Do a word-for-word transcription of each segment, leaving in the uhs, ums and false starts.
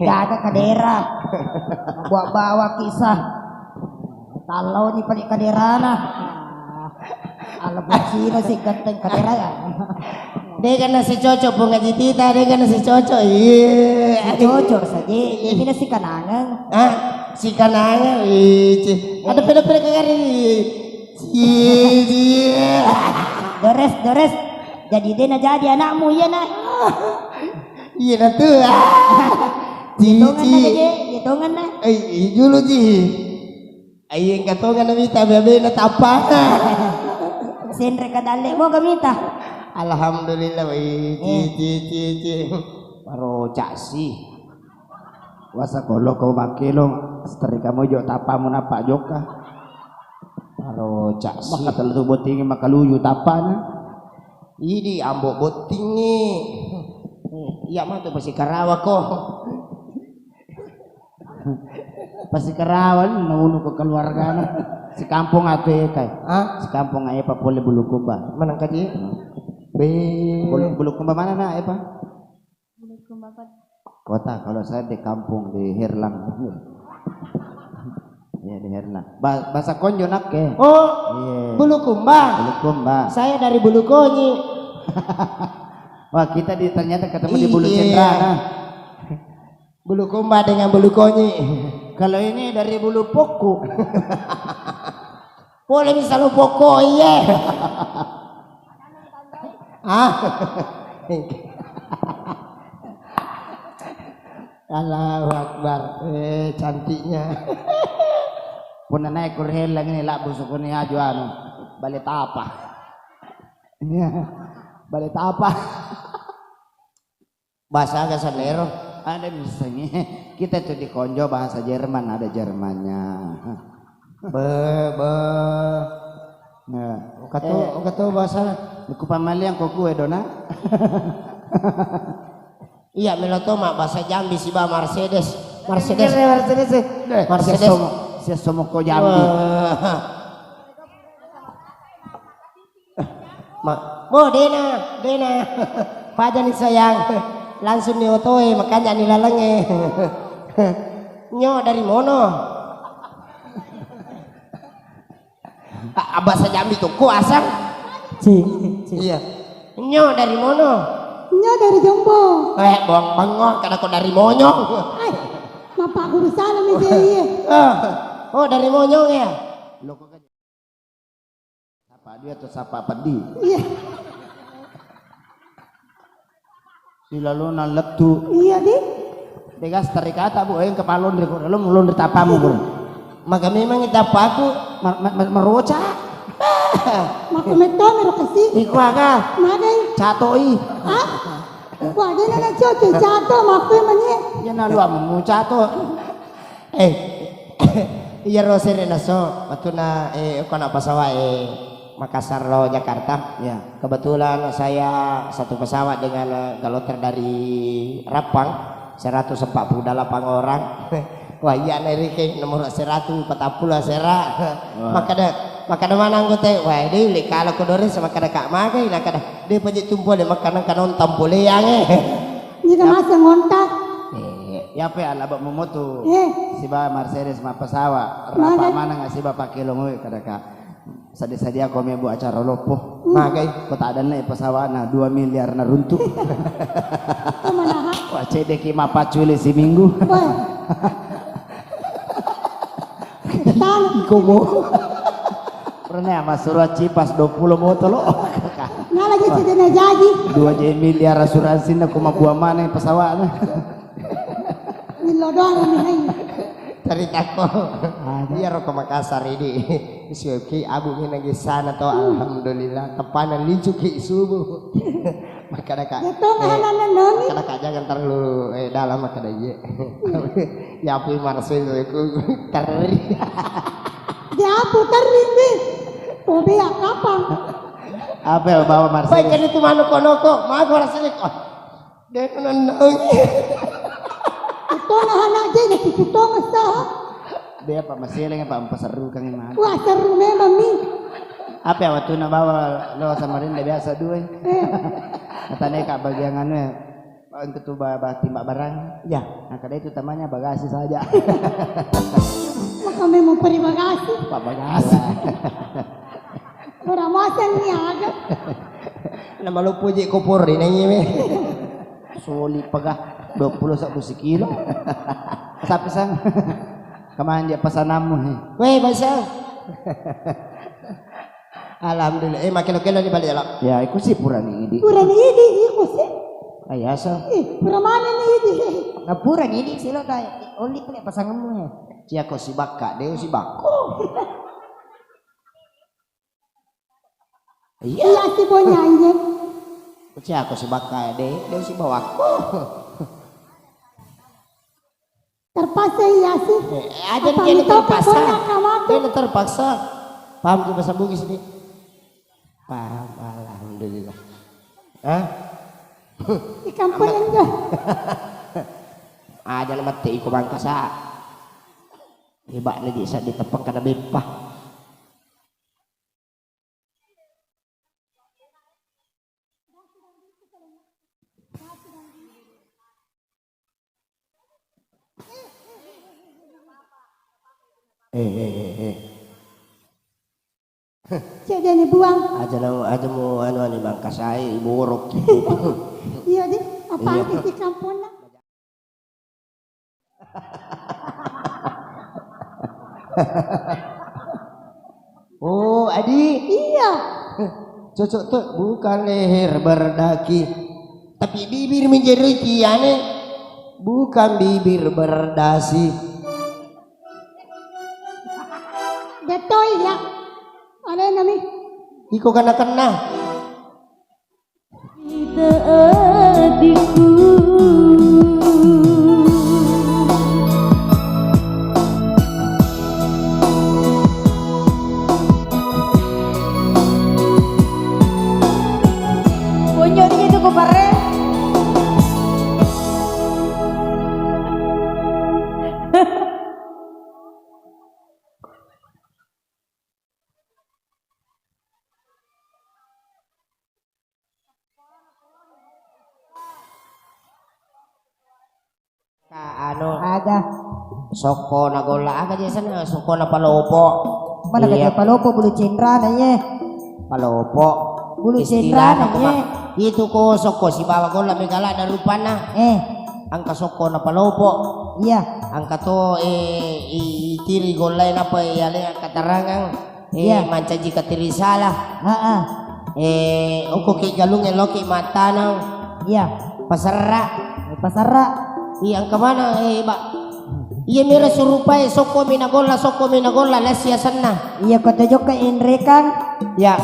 Gaga kadera. Buat bawa kisah. Kalau ni paling kaderana. Ala bucino si ganteng kadera ya. Dega nasi cocok, Pung Haji Tita, dega nasi cocok. Iya. Cocok saja. Ini nasi kanangan. Ah, si kanangan. Iya. Ada peda-peda kagari. Iya. Dores, dores. Jadi dena jadi anakmu, iya nah. Iya nah tuh. Hitungan nah, Dede, hitungan nah. Eh, dulu ji. Aiyeng katonga namita bebe na tappa. Senre kadalle moga mita. Alhamdulillah, wih, ci, ci, ci, ci. Paro casi. Wasa kolo ko makkelo, setrika mojo tappamu nappa jokka. Paro casi. Maka telu bottingi makaluyu tappana. Idi ambo bottingi. Iya matu pasi karawa ko. Pasikarawan naunu ko keluargana. Sikampong atu e kai. Ah? Sikampong ae pa pole Bulukumba. Manang kaji? Be. Bulu-, Bulukumba mana nak, Epa? Bulukumba kota. Kota, kalau saya di kampung di Herlang. Iya, di Herlang. Ba-, bahasa Konjo nak ke? Oh, iya. Bulukumba. Bulukumba. Saya dari Bulukonyi. Wah, kita di, ternyata ketemu di Bulu Cendana. Bulu Kumba dengan Bulu Konyi. Kalau ini dari Bulu Pokku. Boleh bisa lu pokok, iya. Ah. Allahu Akbar. Eh, cantiknya. Puna naik kurhela ini, lak busukuni aju anu. Bale tapa. Iya. Bale tapa. Bahasa aga sanero? Ada misalnya, kita tuh di Konjo bahasa Jerman, ada Jermannya. Be, be. Nah, oka to, eh, oka to bahasa. Ku pamaliang ko kue dona. Iya, melo to ma bahasa Jambi siba Mercedes. Mercedes. Iya, Mercedes. Deh, Mercedes. Sia somo, sia somo ko Jambi. Wah. Ma, bo, dena, dena. Pajani sayang. Langsung ni otoe, makanya ni lalengnge. Nyo dari mono. A-, bahasa Jambi tu, ku asal? Ci, ci. Iya. Nyo dari mono? Nyo dari Jombo. Eh, bong bengong, kada ko dari Monyong. Ai, mapa guru salah mi je, iya. Ah. Oh, dari Monyong ya? Lo kok Sapa dua atau sapa peddi? Iya. Silalona lettu. Iya, di. Degas tarikata, Bu, eh, kepala laundry ko, lalu laundry tapamu, Bu. Maka memang tapaku. Ma-, ma-, ma-, meroca. Maka metto mero kasi. Iko aga? Magai. Catoi. Ah? Wah, dia nana cocok cato, maaf ya, mani. Iya, na lu amu cato. Eh, iyaro sere naso, wettunna, eh, ko na pesawat, eh, Makassar lo Jakarta. Ya. Kebetulan saya satu pesawat dengan, eh, kloter dari Rappang, seratus empat puluh delapan orang. Wah, iya, na rike nomor seratus empat puluh asera. Wah. Makkeda, makkeda mana anggota? Wah, deh, le, kalau ko Dores, makkeda kak magai, nakkeda, deh, paje tumpo le, makkeda kanong tampoleang, eh. Jika masih ngontak. Eh, ya pe alaba momotu. Eh. Siba Mercedes ma pesawat, rapa maneng siba pakelong, oi, kada ka. Sadia-sadia ko mebu acara loppo. Hmm. Magai. Ko tak ada naik pesawat, nah, dua miliar na runtuh. Manaha. Wah, cedeki mapaculi seminggu. Wah. Talo. Iko bo. Pernah ya, Mas, suruh Cipas dua puluh motor lo. Nah, lagi cedena jaji. Dua miliar asuransi na, kuma buah mana pesawatnya? Millo doang ini, hai. Cerita ko. Ada. Iya, ro ke Makassar ini. Sioki abu minang di sana to, alhamdulillah. Tepana licu ki subuh. Makkeda ka, eh, makkeda ka, jangan terlalu, eh, dalam, makkeda, iya. Ya, api Marcel ku terri. Ya, apu terri, Bi. Tobe ya, kapang. Apa ya, bawa Marcel? Baik, kan itu manuk konoko, mago Marcel. Oh, dia nonong. Itu nah anak je, dia itu masa. Dia apa, masih lagi, apa, apa seru kan, Iman? Wah, seru memang, Mi. Apa ya, waktu nak bawa lo Samarinda biasa dua. Eh. Katanya, Kak, bagian anu ya. Engka tu ba-, ba-, timba barang. Ya. Nah, kada itu tamanya bagasi saja. Maka memang peri bagasi. Pak bagasi. Ora masang ni aga. Nama lu puji kopor ini me. Soli paga dua puluh satu sekilo. Tapi sang. Kemana dia pesananmu he? Weh, Basa. Alhamdulillah. Eh, makkelo-kelo ni balik, Lok. Ya, iku si purani idi. Purani idi, iku si. Ayasa. Eh, pura mana ni idi? Nah, purani idi, silo ta. Oli pale pasanganmu he. Cia ko si bakka, deo si bakko. Iya. Iya, si bonya, iya. Cia ko si bakka, de, deo si bawakko. Terpaksa iya sih. Eh, aja apa dia itu terpaksa. Pokoknya kamu tuh. Dia terpaksa. Paham ke bahasa Bugis nih? Paham, alhamdulillah. Hah? Di kampung enggak? Aja na mate iko bangkasa. Hebatnya di saat ditepang karena beppa. Eh, eh, eh, eh. Cek dia ni buang. Aja na, aja mu anu, anu, mangkasai, borok. Iya deh, apa iya. Di kampung nak? Oh, Adi. Iya. Cocok tuh, bukan leher berdaki, tapi bibir menjadi kiane, bukan bibir berdasi. Betul ya. Ada nami. Iko kena-kena. Ita adikku. Konjo di itu ku pare. Ka anu, aga sokko na golla, aga je sana sokko na palopo. Mana iya. Kaja palopo bulu cendra na ye. Palopo. Bulu cendra na ye. Itu ko sokko sibawa golla megala dan rupana. Eh. Angka sokko na palopo. Iya. Angka to eh i, i tiri golla napa ya le angka tarangang. Eh, iya. Mancaji katiri sala. Heeh. Eh, okko ki galung eloki mattaneng. Iya. Paserra. Eh, paserra. Iya, engka mana, eh, Ba? Iya, mira surupai sokko mina golla, sokko mina golla, lesi asenna. Iya, kota jokka inrekan. Ya.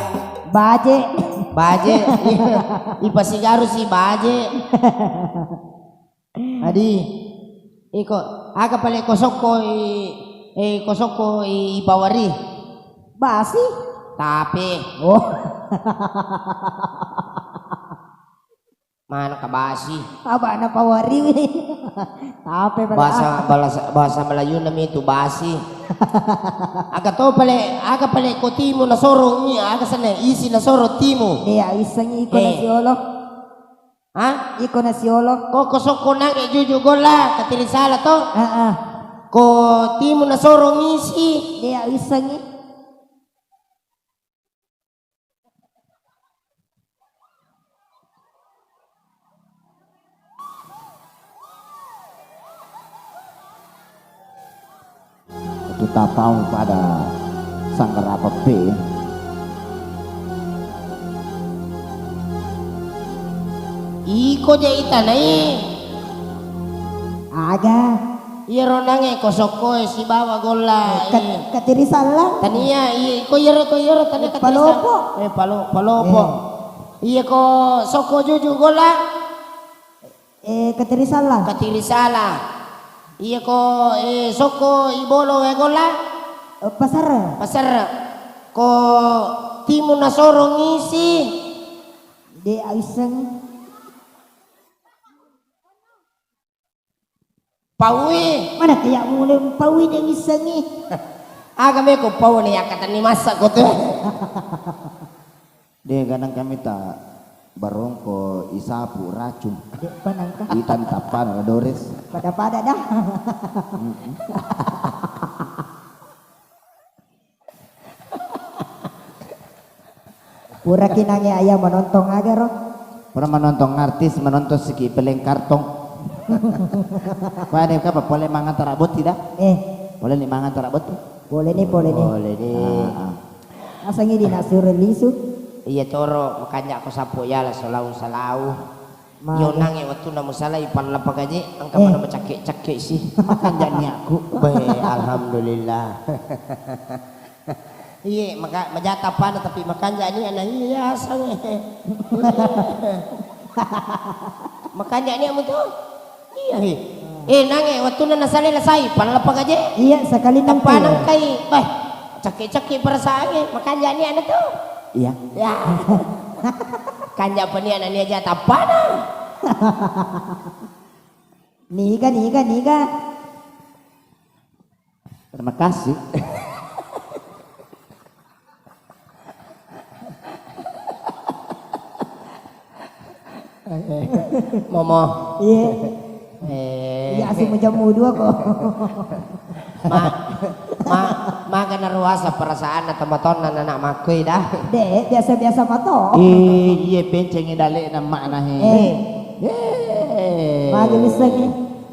Baje. Baje. Iya. Ipasigaru si baje. Adi, iko, aga pale ko sokko i, eh, ko sokko i, ipawari? Basi. Tape. Oh. Mana ka basi? Abana pawari wi. Tape pale. Bahasa, bahasa, bahasa Melayu nami itu basi. Aga to pale, aga pale ko timu nasorong i, aga sana isi nasorong timu. Iya, isengi iko eh. Nasi olo. Ha? Iko nasi olo. Ko, ko sokko nange juju golla, katiri sala to? Heeh. Ko timu nasoro ngisi. Iya, isengi. Tutapau pada sanggar apa pe. Iko je itanai. Aga. Iyaro nange ko sokkoe sibawa golla. Eh, kat-, eh. Katiri sallang. Tania, iya, iko iyaro, ko iyaro tania eh, katiri palopo. Sal-, eh, palo-, palopo. Eh. Iya ko sokko juju golla. Eh, katiri sala. Katiri sala. Iya ko, eh, sokko ibolo e golla. Eh, pasar. Pasar. Ko timu nasoro ngisi. De aiseng. Paui. Mana kayak mulai paui de ngisengi. Aga me ko pau ni akatan ni masa ko tu. De ganang kami ta. Barongko isapu racung. De'pa nangka. Itan tappana la Dores. Pada-pada dah. Puraki nange ayah menonton aga ro? Pura menonton artis, menonton siki peleng kartong. Pada kapa pole mangan tarabot tidak? Eh. Pole ni mangan tarabot tu? Boleh ni, boleh ni. Boleh ni. Ah, ah. Asangi di nasuro lisu. Iya toro, makanja ko sapu yala salau-salau. Magi. Yo nange wettunna musalai pallapang aje, engka Eh. mana macakke-cakke si. Makanja ni aku. Be, alhamdulillah. Iye, maka majata pada tapi makanja ni ana iya sange. Makanja ni amu tu. Iya he. Eh, nange wettunna nasalai lasai pallapang aje. Iya, sekali nangka. Tappa nangkai. Beh, cakke-cakke perasaange, makanja ni ana tu. Iya. Ya. Kanja pani ana ni aja tappana. Niga, niga, niga. Terima kasih. Momo. Iya. Eh. Iya, asu mujammu dua kok. Ma, ma, magana ruasa perasaanna tematonna anak makkoi dah. Dek, biasa-biasa mato. Eh, iya pencengi dalek na makna he. Eh. Eh. Magi pissangi?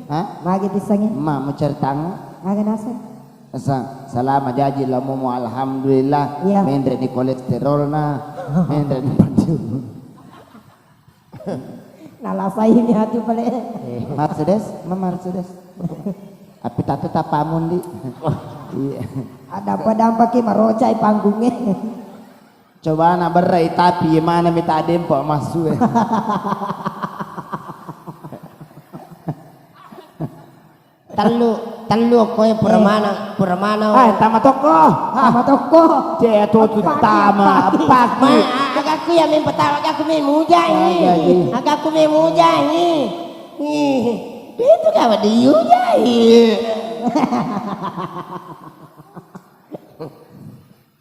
Hah? Magi pissangi? Ma, mau ceritang? Magi naseng? Sa-, salama jaji lamomo, alhamdulillah. Iya. Menre ni kolesterolna, menre ni pancu. Nalasai ni hati pale. Mercedes, ma Mercedes. Tapi tatu tapamun di. Iya. Ada apa dampaki marocai panggungnya. Coba na berrai tapi mana minta dempo masuk. Tellu, tellu koe pura Eh. maneng, pura maneng. Eh, tama tokko. Tama tokko. Cek, tu, tu, Paki, tama, paki. paki. Ma, a-, agaku ya main pertama, agaku main mujai. Iya, iya. Agaku main mujai. Ih, itu kawan diujai.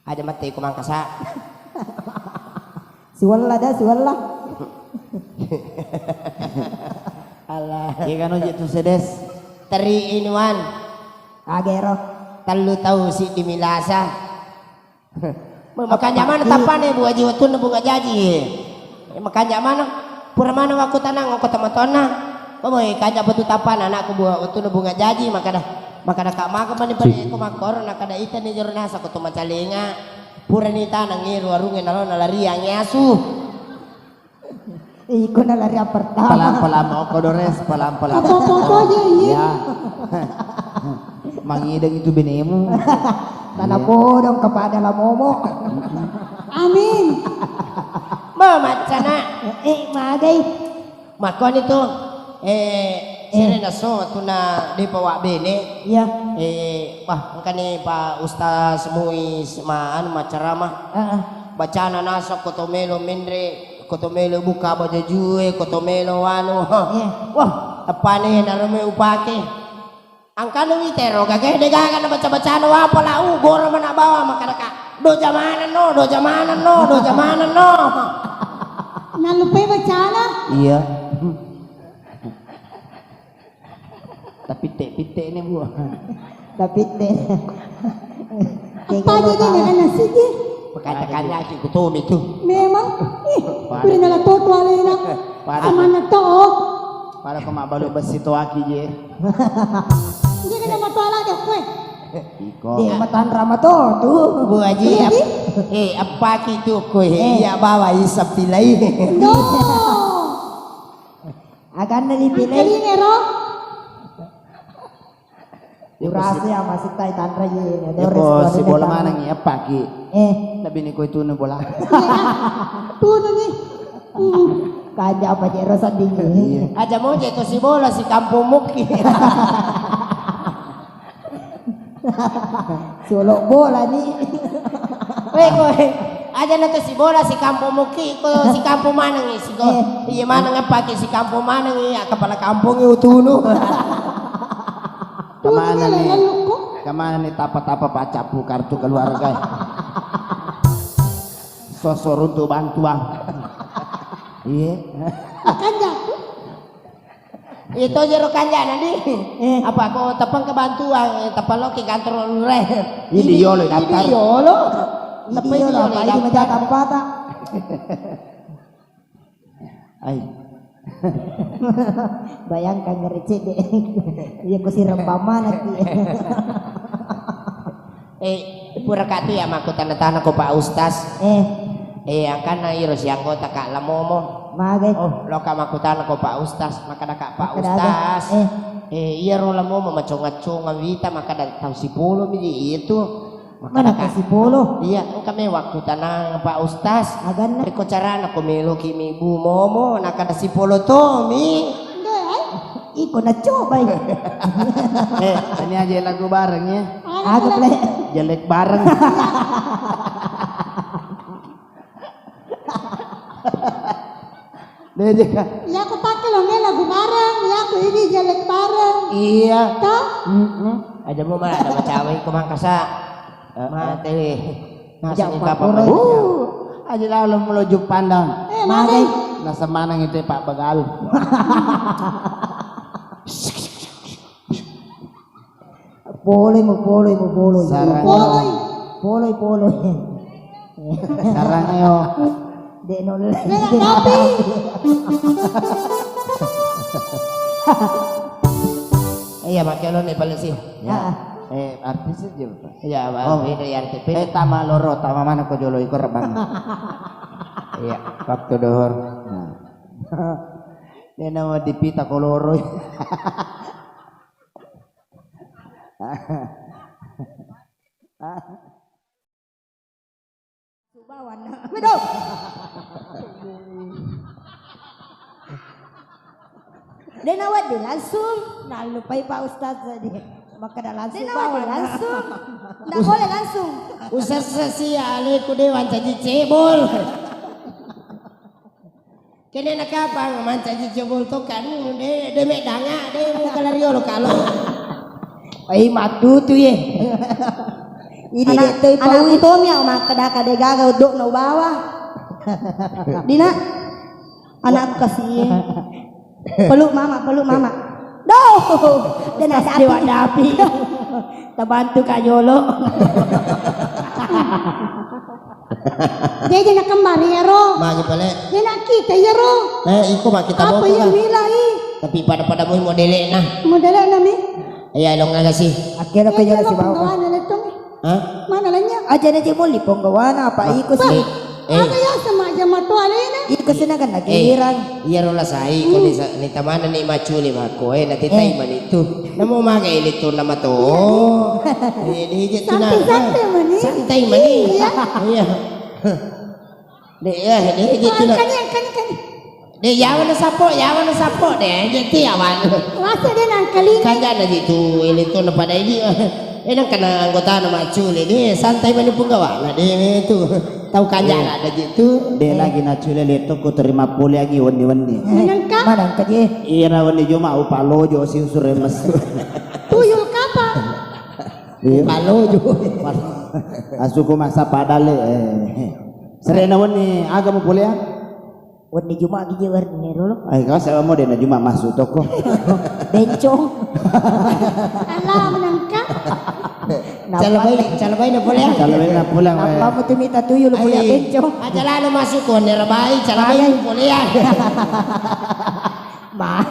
Aja mate ko Mangkasa. Siwella dah, siwella. Allah. Iya kan, Uji, tu sedes. Teri inuan. Agero. Tellu tau siddi milasa. Makanja mana tappana Bu Aji wettunna bunga jaji. Makanja mana? Pura mana wakku tanang ko tematonna. Boy, kanja betu tappana anakku buat wettunna bunga jaji, makada, makada ka maga mani pada ko makkoro, nakada itani jero nasa ko to macalenga. Purani tanang ngiru arunge nalona lariang asu. Iko nalari pertama. Pelan-pelan moko Dores, pelan-pelan. Apa-apa aja, iya. Iya. Mangideng itu benemu. Tanah Iya. podong kepada lamomo. Amin. Mamaccana. Eh, magai. Makkoni tu, eh, Eh. sirena so tuna depa wa bene. Iya. Eh, wah, engkani Pak Ustaz Muis ma anu maceramah. Heeh. Bacana nasa ko to melo menre, ko to melo buka bajajue, ko to melo anu. Iya. Wah, teppane naro me upake. Angkana witero gage de gaga na baca-bacana wapa la u gora mana bawa makaraka. Do jamanan no, do jamanan no, do jamanan no. Nallupai bacana? Iya. Tapitte-pitte ni, Bu. Tapitte. Apa aja dia nak nasi je? Berkata-kata si kutumi tu. Memang. Ih, Parah. Puri nala toto alena. Parah. Semangat to. Pada ko mabbalu besi to aki je. Dia kena matoala deh, kue. Iko. Dia matanra mato tu. Bu Haji, Iya, ap-, Ji. eh, apa ki tu kue? Eh. Iya bawa isap pilai. No. Aganna dipilih. Angkelinge ro. Urase ya masih tai tanra ye. Iya, Dores, ko si bola mana ngi apa ki? Eh. Tapi ni ko itu ni bola. Tunu ni. Hmm. Kaja apa je rasa dingin. Iya. Aja mau je to si bola si kampung muki. Solo bola ni. Weh, kowe. Aja na to si bola si kampung muki ko si kampung maneng si ko. Eh. Iya maneng apa ki si kampung maneng iya kepala kampung utunu. Kemana nih? Kemana nih tapa-tapa pacapu kartu keluarga? Sosok runtuh bantuan. Iya. Makanja aku. Itu jero kanja nanti. Eh. Apa ko tepang kebantuan, eh, tepang lo ke kantor lurah. Ini yolo daftar. Ini yolo. Ini yolo, apa ini daftar? Ai. Bayangkan ngerecek deh. Iya, ku sirem pamanaki. Eh, pura katu ya makkutana-tana ko Pak Ustaz. Eh. Eh, angkanna iro si anggota Kak Lamomo. Magai. Oh, loka makkutana ko Pak Ustaz, makkada Kak Pak Ustaz. Eh. Eh, iyaro Lamomo macong-ngacong wita, makkada tau sipolo mi di itu. Mana kasipolo? Iya, engka me wakkutanang Pak Ustaz. Aganna? Rekko carana ko meloki mi Bu Momo, nakada sipolo tomi. Enggak, ai. Iko nacobai. Eh, ini aja lagu bareng ya. Aga, Ple? Jelek bareng. Deh, Jaka. Iya, aku pakai lo, Mel, lagu bareng. Iya, aku ini jelek bareng. Iya. Toh? Mm-mm. Aja mau malah ada bacawa iko Mangkasa. Eh, mate. Nasi apa? Uh, aja lalu meluju pandang. Eh, mate. Nasa manang itu Pak Begal. Poloi mo, poloi mo, poloi. Sarang. Poloi. Poloi, poloi. Sarang yo. Dek nol. Bela tapi. Iya, pakai lo nih balik sih. Ya. Ah. Eh, artis aja, Pak. Iya, Pak. Oh. Beda ya, artis. Eh, tama loro, tama mana ko jolo iko rebang. Iya, waktu dohor. Nah. Dia nama dipita koloro. Subawanna. Waduh. Dena wedding langsung. Nallupai Pak Ustaz tadi. Makkada langsung. Dena wedding langsung. Nggak boleh langsung. Usessa sia aleku de wancaji cebol. Kene nakapang mancaji cebol to kan, de, de meddanga, de mukala riolo kalo. Ai matutu ye. Ini anak, de toi anakku paui. Tomi au makkada ka de gaga udok no bawa. Dina, anakku kasih ye. Peluk mama, peluk mama. Doh, dena Ustaz dewa dapi. Tabantu ka jolo. Jadi na kembari ya ro. Magi pale. Jadi na kita ya ro. Eh, iko maki kita apa ya milai? Tapi pada-pada mu modele na. Modele na mi. Iya, lo ngaga sih. Akhirnya ke jolo si bawa. Hah? Mana lanya? Aja na je moli ponggawana apa iko sih? Eh. Aga ya sama aja matu alena. Iko sina kan lagi girang. Iya rola sai ko ni sa-, ni tamana ni maculi mako, eh, na tetai mani tu. Namo maga ini tu nama to. Iya, iya. Eh, di je tu na. Santai, santai mani. Santai mani. Iya. Iya. De, eh, de je tu na. Kani, kani, kani. De, yawa na sapo, yawa na sapo de, je ti awan. Masa de nangkali. Kanja na je tu, ini tu na pada ini. Eh, nang kana anggota na maculi de, santai mani punggawa na de tu. Tau kanja na de je tu. De lagi na cule le to ko terima pole agi wenni-wenni. Manengka? Manengka je. Ira wenni juma upalojo si usure mesu. Tuyul kapa? Iya. Upalojo. Asuku masa padale. Eh. Serena wenni aga mu pole ya? Wenni juma gi je wenni rolo. Ai kau saya mau de na juma masuk toko. Bencong. Alah menengka. Calabai, calabai na pole ya. Calabai na pulang. Apa mu tu mita tuyul pole ya bencong. Aja lalu masuk ko nerabai, calabai pole ya. Ma.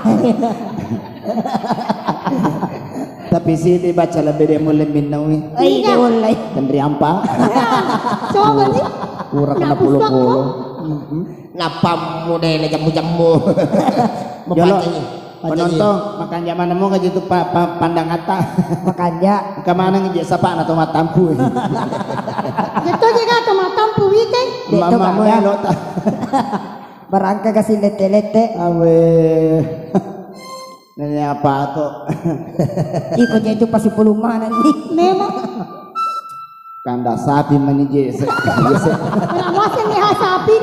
Tapi sini baca lebih dia mulai minnawi. Ai de wallahi. Kendri ampa. Coba ni. Kurang kena puluh-puluh. Nappa mude na jammu-jammu. Jolo, penonton, makanja mana mau aja tu pa-, pa-, pandang ata. Makanja. Kemana ngeje sapa na to matampu. Jatuh juga to matampu wite. Mama mau ya lo ta. Barangka kasih lete-lete. Awe. Nene apa to? Iko je tu pasi pulung mana ni? Memang. Kanda sapi mani je se-, je se-. Mana masa ni ha sapi?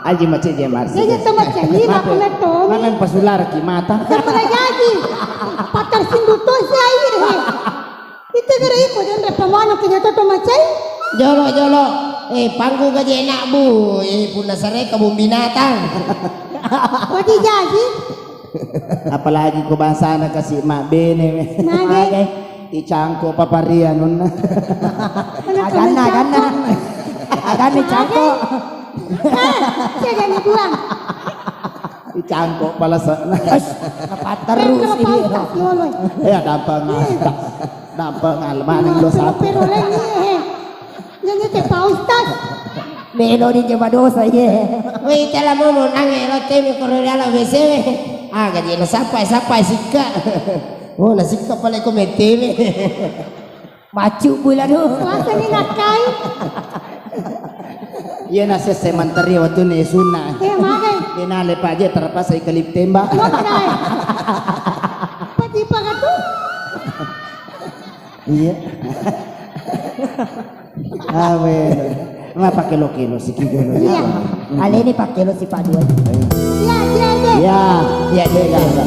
Aji macet je marsi. Jadi tu macet ni, aku nak tahu ni. Mana pasular ki mata? Siapa lagi aji? Patar sindu tu saya. Itu kira iko dan repamano kena tu macet. Jolo, jolo. Eh, panggung aja enak, Bu. Eh, punna sare kebun binatang. Kok dijaji? Apalagi ko bangsana kasi mabbene. Mage. Icangko paparianunna. Aganna, aganna. Aganna cangko. Hah, saya jadi buang. Icangko palasanna. Napatterus ini. Iya, dampeng. Dampeng, almaning dosa. Pero lagi, eh. Nyanyi ke Pak Ustaz. Melo di jema dosa, iya. Weh, tela momo nange lo temi koro dala W C. Ah, gaji lo sapa, sapa sikka. Oh, na sikka pale ko meteme. Maccu bulan tu. Puasa ni nakkai. Iya, na sesse manteri waktu ni sunna. Eh, magai. Denale paje terpaksa ikelip tembak. Magai. Pati pagatu. Iya. Amin. Ma pakkelo-kelo siki dulu. Iya. Aleni pakkelo si Pak Dua. Iya, iya, iya. Iya, iya, iya, iya.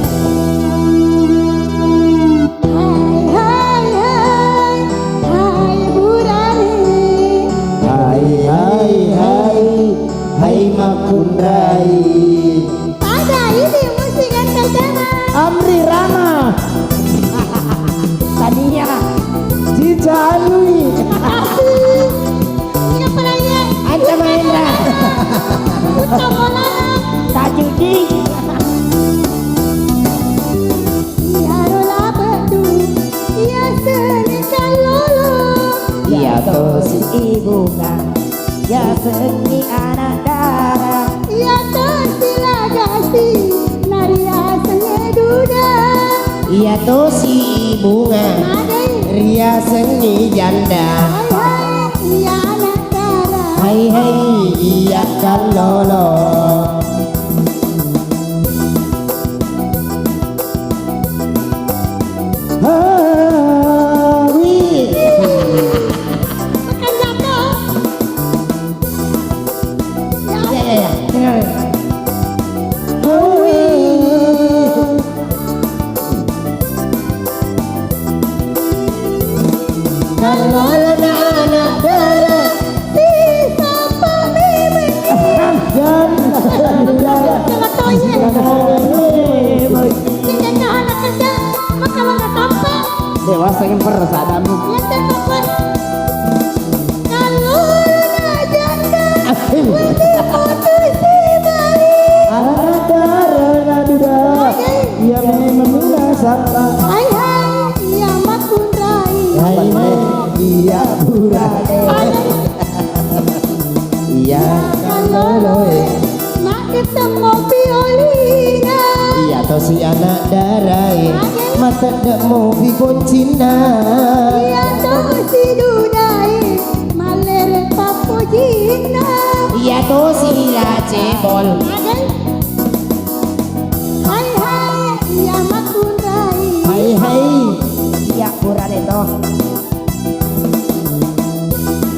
Hai, hai, hai, hai, burane. Hai, hai, hai, hai, makkunrai. Pada ini musik entertainment. Amri Rama. Tania. Cica Alwi. Makasih. Siapa lagi? Anta Mahendra. Putra Maulana. Tajudin. Iyaro labedu, iya seni kallolo. Iya tosi ibunga. Yasengngi anak dara. Iya tosi lagasi, nariasengnge duda. Iya tosi bunga. Madai. Riasengngi janda. Hai, hai, iya anak dara. Hai, hai, iya kallolo. Hawi. Makan jatuh. Ya, ya, ya, ya. Dengar. Hawi. Kalau ada anak dara, sisapa memeng. Jangan. Sama toye. Sehingga anak kerja, maka mana tampak. Dewasa yang perasa adamu. Iya, tak apa. Kalau ada janda, asing. Wani putus di balik. Anak dara, anak duda. Oke. Iya, memang mula sapa. Hai, hai, iya, makkunrai. Hai, hai, iya, burane. Hai. Iya. Kalloloe. Makketemmo piolina. Iya tosi anak darae. Age. Matedde mopi boncinna. Iya tosi dudae. Mallere pappojinna. Iya tosi lacebol. Age. Hai hai, iya makkunrai. Hai hai. Iya, purane to.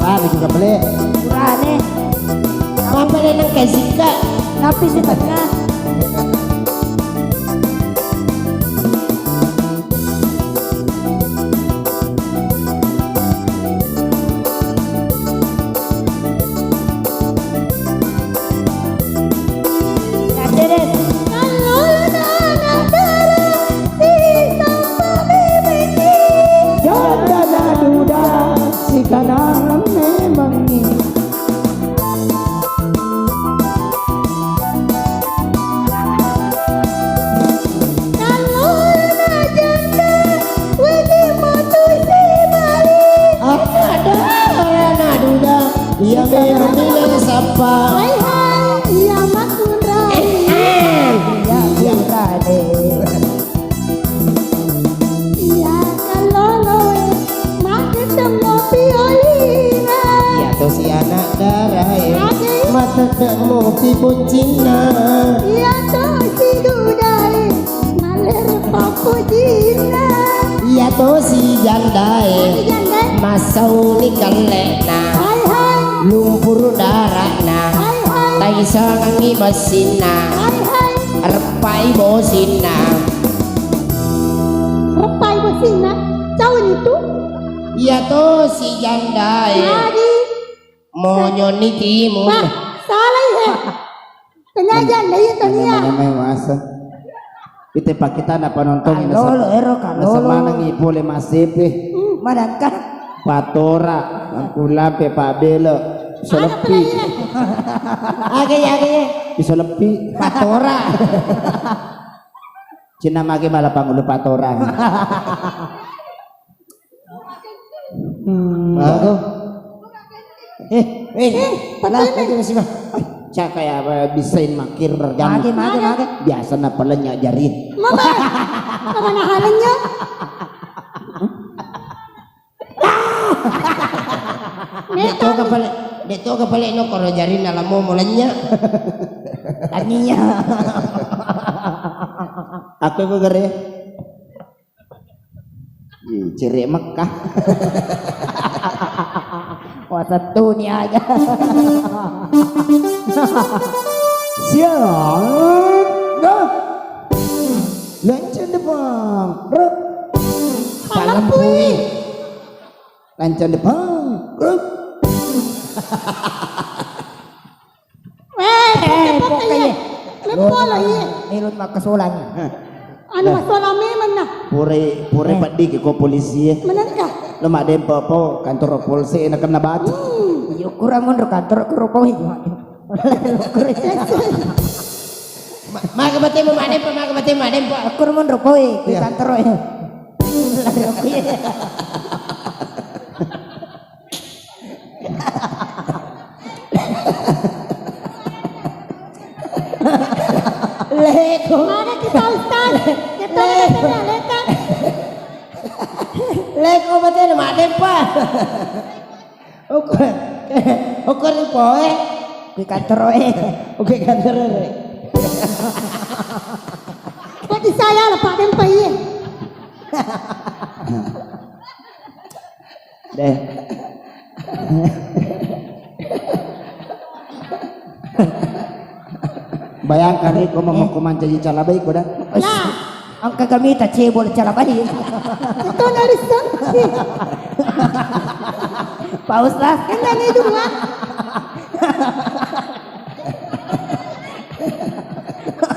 Ah, juga beli. Purane. Apa le nang kayak sika? Tapi setengah. Janda na duda sikanang memengngi. Kallolona janda, wedding motu sibali. Ada orang nak duda, iya memang bila sapa. Hai hai, iya makkunrai. Eh, eh. Iya, iya, Raden. Iya kalloloe, makketemmo piolina. Iya tosi anak darae, age, matedde mopi boncinna. Iya tosi dudae, mallere pappojinna. Iya tosi jandae, age, jandae, massauni kellena. Hai hai. Lumpuru darana. Hai hai. Taisangangi bessinna. Hai hai. Reppai bosinna. Reppai bosinna? Cauni tu? Iya tosi jandae. Jadi? Monyoni timun. Bah, salah iya. Tanya aja, nda iya tanya. Nyamai masa. Ite pakita na penonton ini. Kalolo, ero, kalolo. Nasemanangi pole masepe. Hmm, madangka. Patora, angkulampe, pabelo. Solepi. Age, age. Isolepi. Patora. Cina mage malah pangulu patora. Hmm. Aku. Eh, eh, lah, lagi masih mah. Cak kayak apa bisain makir berjamu. Mage, mage, mage. Biasa na palenya jari. Mama, mana halenya? Dek toga pale, dek toga pale no koro jari na lamo molenya. Tania. Aku ibu gere. Ih, cere Mekah. Wah, settuni aja. Siang. Nah. Lenceng depan. Rep. Palempui. Lenceng depan. Rep. Eh, eh, pokoknya. Leppo lah, iya. Melon makkasolang. Anu, masolang memang nah. Pure, pure peddi ke ko polisi e. Bener kah? Lo mak dempo po kantor polisi na kena batu. Hmm. Iya, kurang mundur kantor kuro poi. Ma-, maka bate mo madempo, maka bate madempo. Kurang mundur poi ke kantor e. Leko. Mana kita Ustaz? Kita Leko. Leko. Leko, betul, madempa. Ukur, ukur poe. Kui kantor e. Oke, kantor e. Kok di saya lah, Pak Dempa, iya. Deh. Bayangkan, Riko, mau mancaji calabai ko dah. Nah. Engka kami ta cebol calabai. Itu dari sana. Pak Ustaz. Kan dari dua.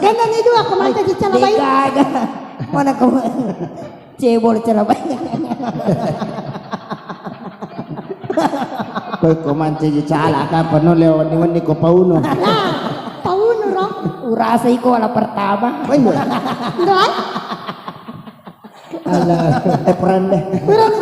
Kan dari dua, aku mancaji calabai. Dek aga. Mana kau? Cebol calabai. Koi ko mancaji cala, kapan no leo wenni-wenni ko pauno. Nah, pauno ro. Urasa iko ala pertama. Bener. Enggak. Ala, eh, peran deh. Peran.